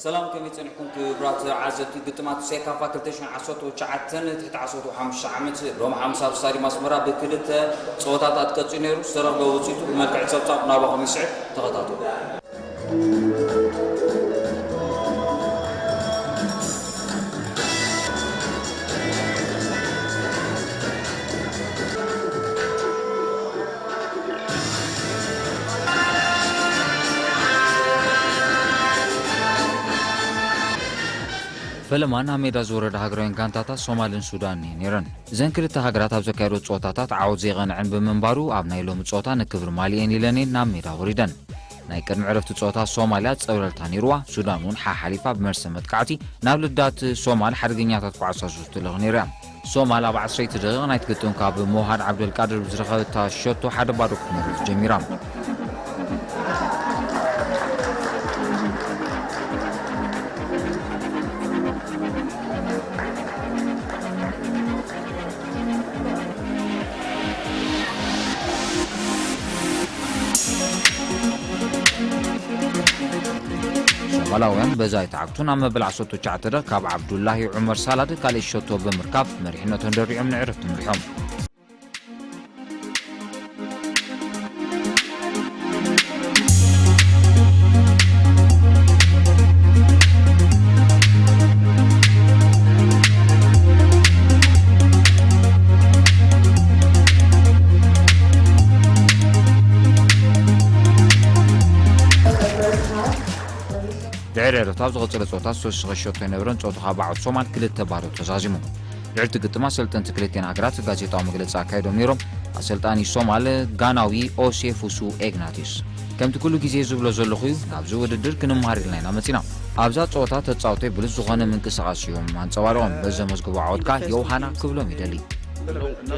ሰላም፣ ከመይ ጸኒሕኩም ክቡራት ተዓዘብቲ? ግጥማት ሴካፋ ክልተ ሽሕን ዓሰርተ ትሽዓተን ትሕቲ ዓሰርተ ሓሙሽተ ዓመት ሎም ሓሙስ ኣብ ስታድዩም ኣስመራ ብክልተ ጸወታታት ቀጺሉ ነይሩ። ዝተረኽበ ውጽኢቱ ብመልክዕ ጸብጻብ ናባኹም ይስዕብ፣ ተኸታተሉ። ፈለማ ናብ ሜዳ ዝወረዳ ሃገራውያን ጋንታታት ሶማልን ሱዳንን እየን ነይረን። እዘን ክልተ ሃገራት ኣብ ዘካየዶ ጸወታታት ዓወት ዘይቐንዐን ብምንባሩ፣ ኣብ ናይ ሎሚ ጸወታ ንክብሪ ማሊኤን ኢለን እየን ናብ ሜዳ ወሪደን። ናይ ቅድሚ ዕረፍቲ ጸወታ ሶማልያ ጸብለልታ ነይርዋ፣ ሱዳን እውን ሓሓሊፋ ብመልሰ መጥቃዕቲ ናብ ልዳት ሶማል ሓደገኛታት ኳዕሳ ዝትልኽ ነይራ እያ። ሶማል ኣብ ዓሰርተ ደቂቕ ናይቲ ግጥም ካብ ሞሃድ ዓብደልቃድር ብዝረኸበታ ሸቶ ሓደ ባዶ ክትመርሕ ጀሚራ። ሶማላውያን በዛ ኣይተዓግቱን፣ ኣብ መበል ዓሰርተ ትሽዓተ ደቂቕ ካብ ዓብዱላሂ ዑመር ሳላድ ካልእ ሸቶ ብምርካብ መሪሕነቶም ደሪዖም ንዕረፍቲ መሪሖም። ድሕሪ ዕረፍቲ ኣብ ዝቐጸለ ጸወታ ዝተወሰኸ ሸቶ ኣይነበረን። ጸወታ ካብ ዓወት ሶማል ክልተ ባዶ ተዛዚሙ። ልዕልቲ ግጥም ኣሰልጠንቲ ክልቲአን ሃገራት ጋዜጣዊ መግለጺ ኣካይዶም ነይሮም። ኣሰልጣኒ ሶማል ጋናዊ ኦሴፉሱ ኤግናቲስ፣ ከምቲ ኩሉ ግዜ ዝብሎ ዘለኹ እዩ፣ ናብዚ ውድድር ክንመሃር ኢልና ኢና መጺና። ኣብዛ ጸወታ ተጻወተይ ብሉጽ ዝኾነ ምንቅስቓስ እዮም ኣንጸባሪቖም። በዘመዝግቦ ዓወት ከኣ ዮውሃና ክብሎም ይደሊ።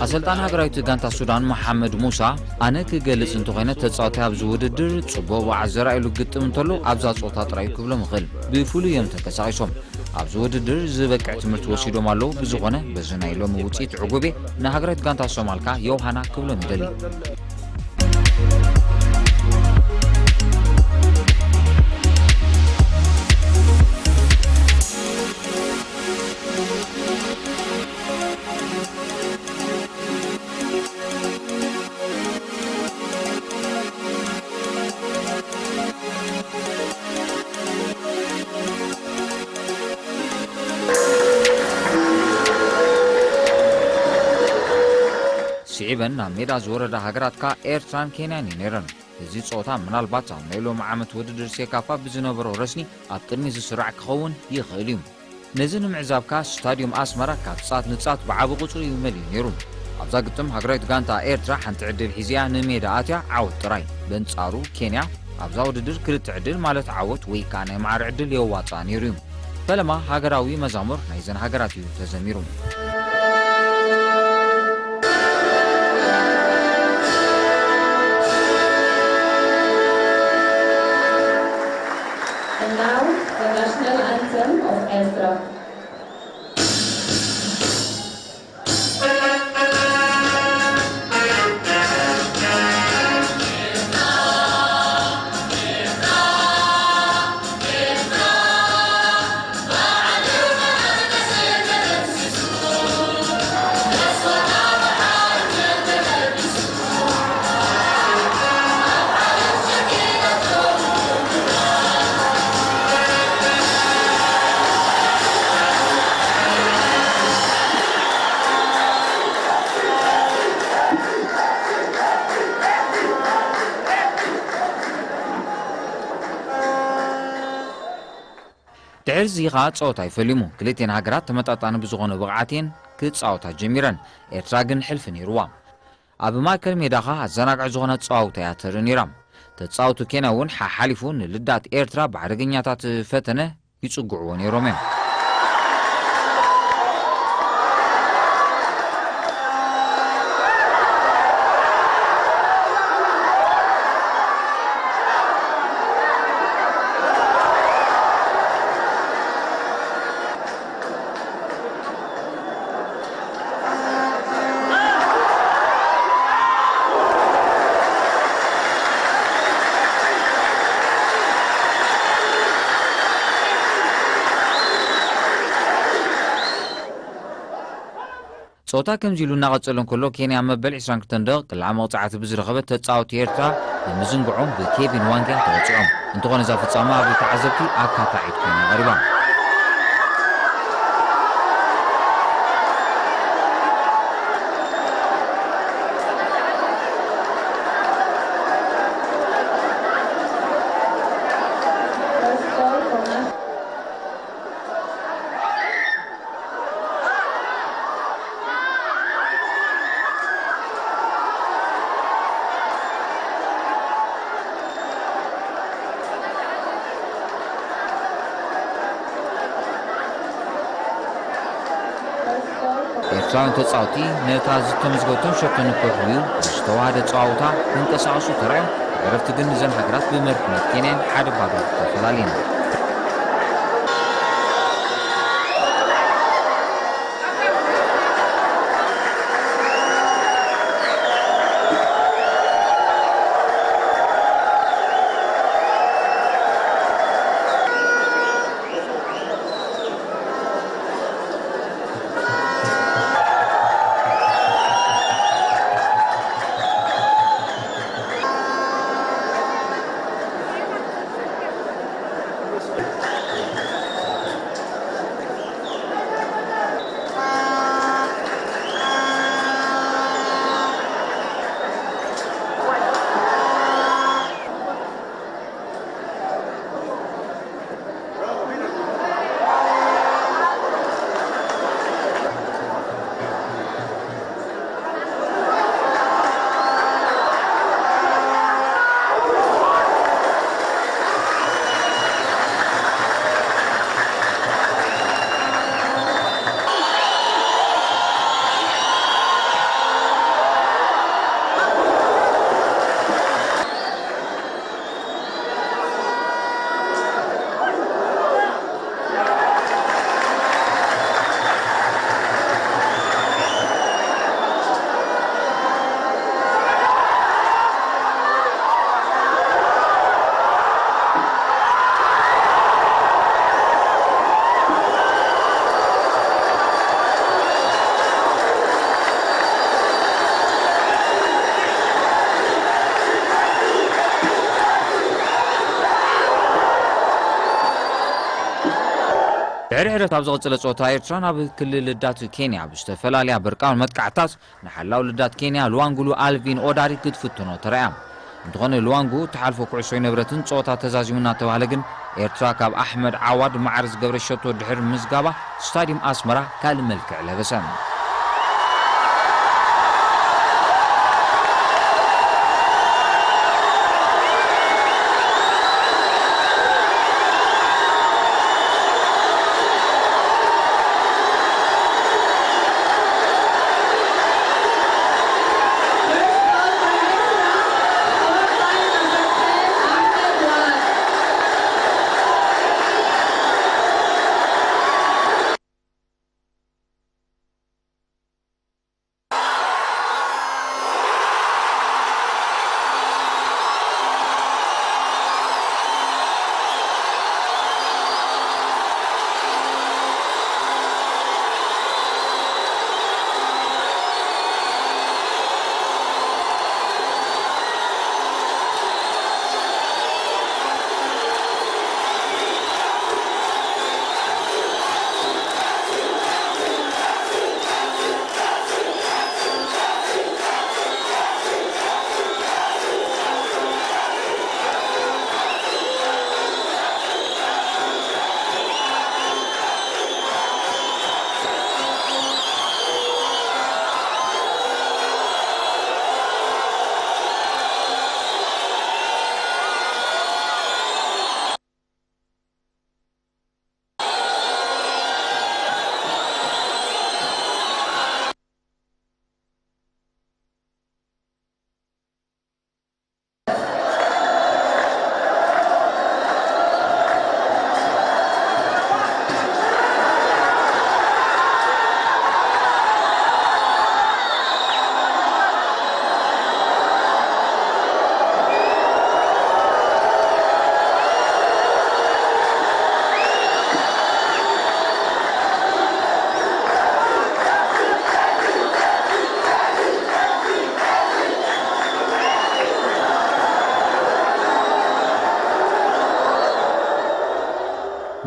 ኣሰልጣኒ ሃገራዊት ጋንታ ሱዳን መሓመድ ሙሳ፣ ኣነ ክገልጽ እንተኾይነ ተጻወታይ ኣብዚ ውድድር ጽቡቕ ብቕዓት ዘርኣየሉ ግጥም እንተሎ ኣብዛ ጸወታ ጥራይ ክብሎም እኽእል። ብፍሉይ እዮም ተንቀሳቒሶም። ኣብዚ ውድድር ዝበቅዕ ትምህርቲ ወሲዶም ኣለዉ። ብዝኾነ በዚ ናይ ሎሚ ውጽኢት ዕጉብ እየ። ንሃገራዊት ጋንታ ሶማል ከኣ ዮውሃና ክብሎም ይደሊ። ስዒበን ናብ ሜዳ ዝወረዳ ሃገራት ከኣ ኤርትራን ኬንያን እዩ ነይረን። እዚ ጸወታ ምናልባት ኣብ ናይ ሎሚ ዓመት ውድድር ሴካፋ ብዝነበሮ ረስኒ ኣብ ቅድሚ ዝስራዕ ክኸውን ይኽእል እዩ። ነዚ ንምዕዛብ ከኣ ስታድዩም ኣስመራ ካብ ጻት ንጻት ብዓቢ ቁጽሪ እዩ መሊኡ ነይሩ። ኣብዛ ግጥም ሃገራዊት ጋንታ ኤርትራ ሓንቲ ዕድል ሒዚኣ ንሜዳ ኣትያ ዓወት ጥራይ። በንጻሩ ኬንያ ኣብዛ ውድድር ክልተ ዕድል ማለት ዓወት ወይ ከኣ ናይ ማዕረ ዕድል የዋጽኣ ነይሩ እዩ። ፈለማ ሃገራዊ መዛሙር ናይዘን ሃገራት እዩ ተዘሚሩ። And now, the national anthem of Ertra. ድሕሪ እዚ ኸኣ ጸወታ ይፈሊሙ። ክልቲኤን ሃገራት ተመጣጣኒ ብዝኾነ ብቕዓት እየን ክጻወታ ጀሚረን። ኤርትራ ግን ሕልፊ ነይርዋ። ኣብ ማእከል ሜዳ ኸኣ ኣዘናጋዒ ዝኾነ ኣጸዋውታ እያ ተርኢ ነይራ። ተጻወቱ ኬንያ እውን ሓሓሊፉ ንልዳት ኤርትራ ብሓደገኛታት ፈተነ ይጽግዕዎ ነይሮም እዮም። ጸወታ ከምዚ ኢሉ እናቐጸለ እንከሎ፣ ኬንያ መበል ዕስራን ክልተን ደቂቕ ቅልዓ መቕጻዕቲ ብዝረኸበት ተጻወቲ ኤርትራ ብምዝንግዖም ብኬቪን ዋንጋ ተቐጺዖም። እንተኾነ፣ እዛ ፍጻመ ኣብ ተዓዘብቲ ኣካታዒት ኮይና ቀሪባ። ኤርትራውያን ተጻወቲ ነታ ዝተመዝገበቶም ሸቶ ንክሕውዩ ብዝተዋህደ ጸዋውታ ክንቀሳቐሱ ተራእዮም። ዕረፍቲ ግን እዘን ሃገራት ብመሪሕነት ኬንያን ሓደ ባዶ ተፈላልየን። ድሕሪ ዕረፍቲ ኣብ ዝቐጸለ ጸወታ፣ ኤርትራ ናብ ክልል ልዳት ኬንያ ብዝተፈላለያ በርቃን መጥቃዕታት ንሓላው ልዳት ኬንያ ልዋንጉሉ ኣልቪን ኦዳሪ ክትፍትኖ ተራእያ። እንተኾነ፣ ልዋንጉ እትሓልፎ ኩዕሶ ኣይነበረትን፣ ጸወታ ተዛዚሙ እናተባህለ ግን፣ ኤርትራ ካብ ኣሕመድ ዓዋድ ማዕረ ዝገብረ ሸቶ ድሕሪ ምዝጋባ፣ ስታድዩም ኣስመራ ካልእ መልክዕ ለበሰ።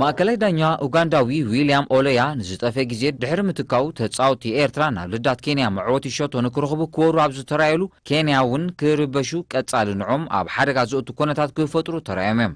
ማእከላይ ዳኛ ኡጋንዳዊ ዊልያም ኦሎያ ንዝጠፈ ግዜ ድሕሪ ምትካኡ፣ ተጻወትቲ ኤርትራ ናብ ልዳት ኬንያ መዕወቲ ሸቶ ንክረኽቡ ክወሩ ኣብ ዝተራእየሉ፣ ኬንያ እውን ክርበሹ ቀጻሊ ንዖም ኣብ ሓደጋ ዘእቱ ኮነታት ክፈጥሩ ተራእዮም እዮም።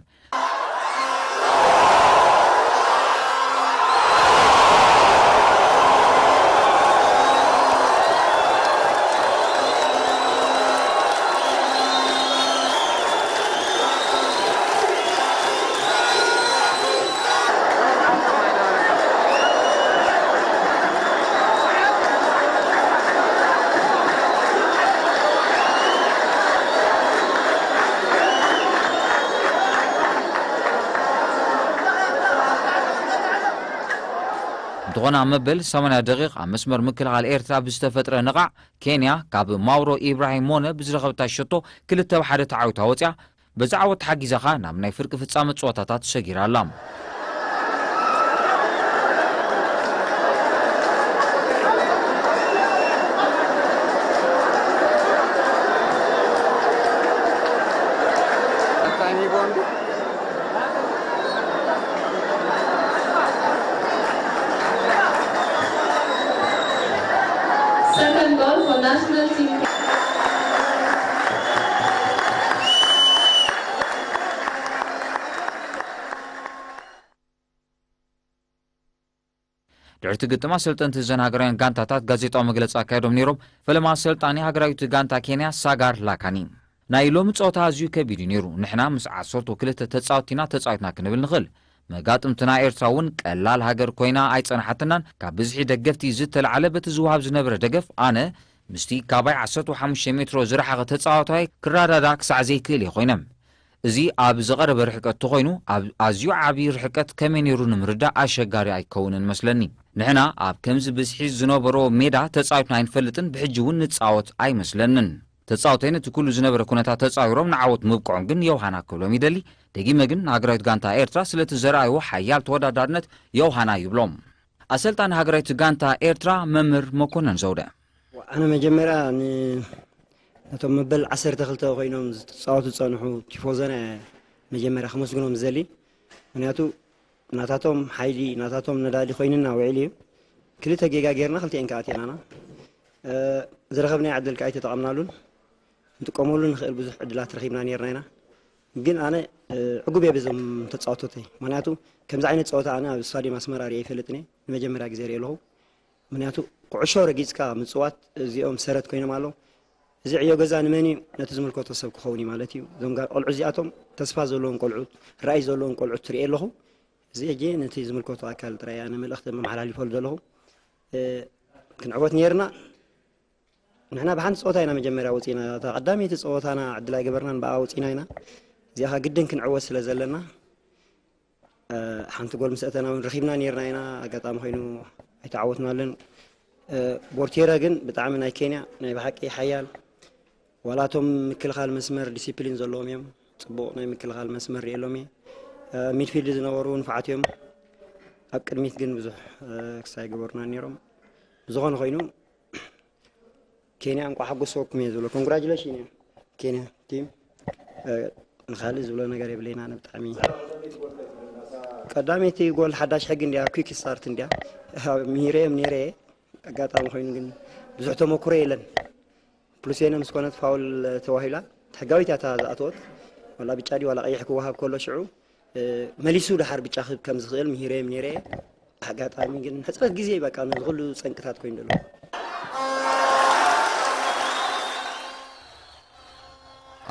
እንተኾነ፣ ኣብ መበል ሰማንያ ደቂቕ ኣብ መስመር ምክልኻል ኤርትራ ብዝተፈጥረ ነቓዕ፣ ኬንያ ካብ ማውሮ ኢብራሂም ሞነ ብዝረኸበታ ሸቶ ክልተ ብ ሓደ ተዓዊታ ወጺኣ። በዚ ዓወት ተሓጊዛ ኸኣ ናብ ናይ ፍርቂ ፍጻመ ጸወታታት ሰጊራ ኣላ። Second goal for national team. ድሕርቲ ግጥም ኣሰልጠንቲ እዘን ሃገራውያን ጋንታታት ጋዜጣዊ መግለጺ ኣካይዶም ነይሮም። ፈለማ ኣሰልጣኒ ሃገራዊት ጋንታ ኬንያ ሳጋር ላካኒ፣ ናይ ሎሚ ጸወታ ኣዝዩ ከቢድ እዩ ነይሩ። ንሕና ምስ ዓሰርተ ክልተ ተጻወትቲ ኢና ተጻዊትና ክንብል ንኽእል። መጋጥምትና ኤርትራ እውን ቀላል ሃገር ኮይና ኣይጸንሓትናን። ካብ ብዝሒ ደገፍቲ ዝተላዕለ በቲ ዝወሃብ ዝነበረ ደገፍ ኣነ ምስቲ ካባይ ዓሰርተ ሓሙሽተ ሜትሮ ዝረሓቐ ተጻዋታይ ክረዳዳእ ክሳዕ ዘይክእል እየ ኮይነ። እዚ ኣብ ዝቐረበ ርሕቀት ተኾይኑ፣ ኣብ ኣዝዩ ዓቢ ርሕቀት ከመይ ነይሩ ንምርዳእ ኣሸጋሪ ኣይከውንን መስለኒ። ንሕና ኣብ ከምዚ ብዝሒ ዝነበሮ ሜዳ ተጻዊትና ኣይንፈልጥን፣ ብሕጂ እውን ንጻወት ኣይመስለንን። ተጻወተይ ነቲ ኩሉ ዝነበረ ኩነታት ተጻዊሮም ንዓወት ምብቅዖም ግን ዮውሃና ክብሎም ይደሊ። ደጊመ ግን ንሃገራዊት ጋንታ ኤርትራ ስለቲ ዘርኣይዎ ሓያል ተወዳዳርነት ዮውሃና ይብሎም። ኣሰልጣኒ ሃገራዊት ጋንታ ኤርትራ መምህር መኮነን ዘውደ። ኣነ መጀመርያ ን-፣ ነቶም መበል ዓሰርተ ክልተ ኮይኖም ዝጻወቱ ዝጸንሑ ቲፎዞና እየ መጀመርያ ከመስግኖም ዝደሊ። ምክንያቱ ናታቶም ሓይሊ፣ ናታቶም ነዳዲ ኮይንና ውዒሉ እዩ። ክልተ ጌጋ ጌርና፣ ክልቲኤን ከኣ ኣቲናና። እ፣ ዝረኸብናዮ ዕድል ከኣ ኣይተጠቐምናሉን። ክንጥቀመሉ ንኽእል ብዙሕ ዕድላት ረኺብና ኔርና ኢና። ግን ኣነ፣ እ፣ ዕጉብ እየ በዞም ተጻወቶተይ። ምኽንያቱ ከምዚ ዓይነት ጸወታ ኣነ ኣብ ስታድዮም ኣስመራ ርእየ ኣይፈልጥን እየ። ንመጀመርያ ግዜ ርእየ ኣለኹ። ምኽንያቱ ኩዕሾ ረጊጽካ ምጽዋት እዚኦም ሰረት ኮይኖም ኣለዉ። እዚ ዕዮ ገዛ ንመን እዩ? ነቲ ዝምልከቶ ሰብ ክኸውን እዩ ማለት እዩ። እዞም ጋ-፣ ቆልዑ እዚኣቶም ተስፋ ዘለዎም ቆልዑት፣ ራእይ ዘለዎም ቆልዑት ትርኢ ኣለኹ። እዚ ሕጂ ነቲ ዝምልከቶ ኣካል ጥራይ ኣነ መልእኽቲ መመሓላሊፈሉ ዘለኹ። እ፣ ክንዕወት ኔርና። ንሕና ብሓንቲ ጸወታ ኢና መጀመርያ ወጺእና። እታ ቀዳመይቲ ጸወታና ዕድል ኣይገበርናን፣ ብኣ ወጺእና ኢና። እዚኣ ኸኣ ግድን ክንዕወት ስለ ዘለና፣ እ፣ ሓንቲ ጎል ምስ ኣተና እውን ረኺብና ኔርና ኢና። ኣጋጣሚ ኮይኑ ኣይተዓወትናለን። እ፣ ቦርቴራ ግን ብጣዕሚ ናይ ኬንያ ናይ ብሓቂ ሓያል፣ ዋላ እቶም ምክልኻል መስመር ዲሲፕሊን ዘለዎም እዮም። ጽቡቕ ናይ ምክልኻል መስመር ርእየሎም እየ። እ፣ ሚድፊልድ ዝነበሩ ንፉዓት እዮም። ኣብ ቅድሚት ግን ብዙሕ፣ እ፣ ክሳይ ገበሩና ነይሮም። ብዝኾነ ኮይኑ፣ ኬንያ እንቋዕ ሓጎሰኩም እየ ዝብሎ። ኮንግራጁሌሽን እየ ኬንያ ቲም። እ፣ ንኻልእ ዝብሎ ነገር የብለይና፣ ኣነ ብጣዕሚ። ቀዳመይቲ ጎል ሓዳሽ ሕጊ እንድያ፣ ኩክ ስታርት እንድያ። ኣብ ምሂረ እዮም ነይረ እየ። ኣጋጣሚ ኮይኑ ግን ብዙሕ ተመኩሮ የለን። ፕሉሴነ ምስ ኮነት ፋውል ተዋሂላ፣ ሕጋዊት እያ እታ ዝኣተወት። ዋላ ብጫ ድዩ ዋላ ቀይሕ ክወሃብ ከሎ ሽዑ፣ እ፣ መሊሱ ደሓር ብጫ ክህብ ከም ዝኽእል ምሂረ እዮም ነይረ እየ። ኣጋጣሚ ግን ሕጽረት ግዜ በቃ ነዚ ኩሉ ጸንቅታት ኮይኑ ዘሎ።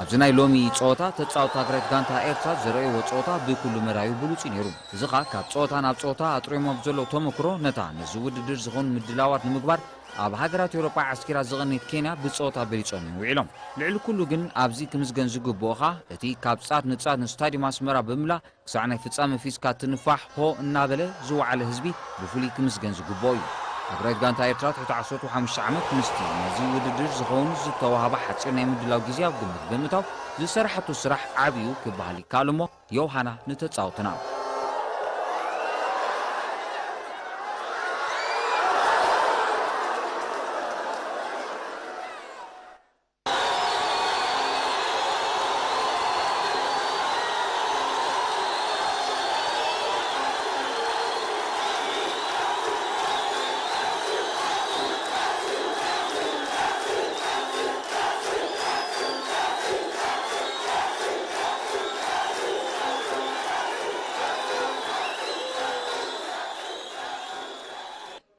ኣብዚ ናይ ሎሚ ጸወታ ተጻወትቲ ሃገራዊት ጋንታ ኤርትራ ዘርእይዎ ጸወታ ብኩሉ መዳዩ ብሉጽ እዩ ነይሩ። እዚ ኸኣ ካብ ጸወታ ናብ ጸወታ ኣጥርዮም ኣብ ዘለዉ ተመክሮ ነታ ነዚ ውድድር ዝኾኑ ምድላዋት ንምግባር ኣብ ሃገራት ኤውሮጳ ዓስኪራ ዝቐነየት ኬንያ ብጸወታ በሊጾም እዮም ውዒሎም። ልዕሊ ኩሉ ግን ኣብዚ ክምስገን ዝግብኦ ኸኣ እቲ ካብ ጻት ንጻት ንስታድዩም ኣስመራ ብምምላእ ክሳዕ ናይ ፍጻመ ፊስካ ትንፋሕ ሆ እናበለ ዝወዓለ ህዝቢ ብፍሉይ ክምስገን ዝግብኦ እዩ። ሃገራዊት ጋንታ ኤርትራ ትሕቲ ዓሰርተ ሓሙሽተ ዓመት ምስቲ ነዚ ውድድር ዝኸውን ዝተዋህባ ሓጺር ናይ ምድላው ግዜ ኣብ ግምት ብምእታው ዝሰራሓቶ ስራሕ ዓቢ እዩ ክበሃል ይከኣል እሞ ዮውሃና ንተጻወትና።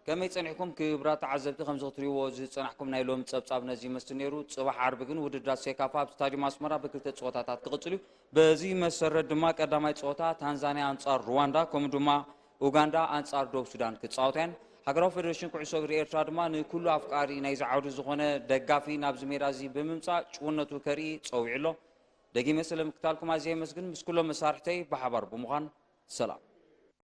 ከመይ ጸኒሕኩም ክብራት ተዓዘብቲ? ከምዚ ክትሪእዎ ዝጸናሕኩም ናይ ሎሚ ጸብጻብ ነዚ ይመስል ነይሩ። ጽባሕ ዓርቢ ግን ውድድራት ሴካፋ ኣብ ስታዲየም ኣስመራ ብክልተ ጸወታታት ክቕጽል እዩ። በዚ መሰረት ድማ ቀዳማይ ጸወታ ታንዛንያ ኣንጻር ሩዋንዳ ከምኡ ድማ ኡጋንዳ ኣንጻር ደቡብ ሱዳን ክጻወታ እየን። ሃገራዊ ፌደሬሽን ኩዕሶ እግሪ ኤርትራ ድማ ንኩሉ ኣፍቃሪ ናይዚ ዓውዲ ዝኾነ ደጋፊ ናብዚ ሜዳ እዚ ብምምጻእ ጭውነቱ ከርኢ ጸዊዑ ኣሎ። ደጊመ ስለ ምክታልኩም ኣዝየ የመስግን። ምስ ኩሎም መሳርሕተይ ብሓባር ብምዃን ሰላም።